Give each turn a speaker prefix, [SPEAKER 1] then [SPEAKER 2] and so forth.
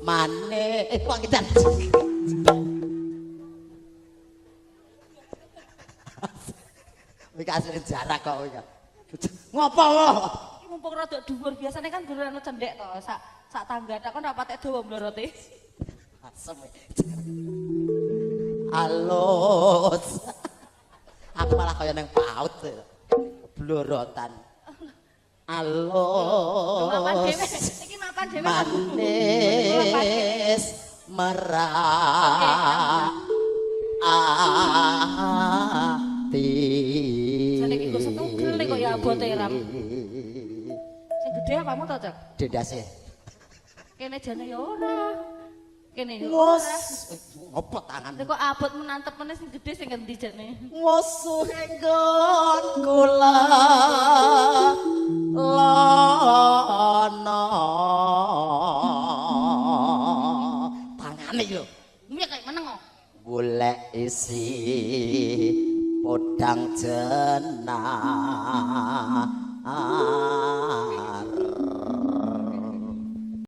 [SPEAKER 1] Mane kok kita. Iki asline jarak kok iki. Ngopo lo?
[SPEAKER 2] Iki mumpung rada dhuwur, biasane kan durane cendhek to, sak sak tangga tak kon ora patek dawa mlorote.
[SPEAKER 1] Asem. Alus. Aku malah kaya nang PAUD. Blorotan. Alus.
[SPEAKER 2] Mapan dhewe. Iki mapan dhewe.
[SPEAKER 1] Manis merah ati.
[SPEAKER 2] Jane iki kok setugel kok ya abote Ram. Sing gedhe apamu to, Cok?
[SPEAKER 1] Dendase.
[SPEAKER 2] Kene jane ya ora. Kene ya ora.
[SPEAKER 1] Wos. Ngopo tangan?
[SPEAKER 2] Lha kok abot menantep meneh sing gedhe sing ngendi jane?
[SPEAKER 1] Musuhe nggon kula lono. Tangane iki lho.
[SPEAKER 2] Piye kayak meneng kok.
[SPEAKER 1] Golek isi podang jenar.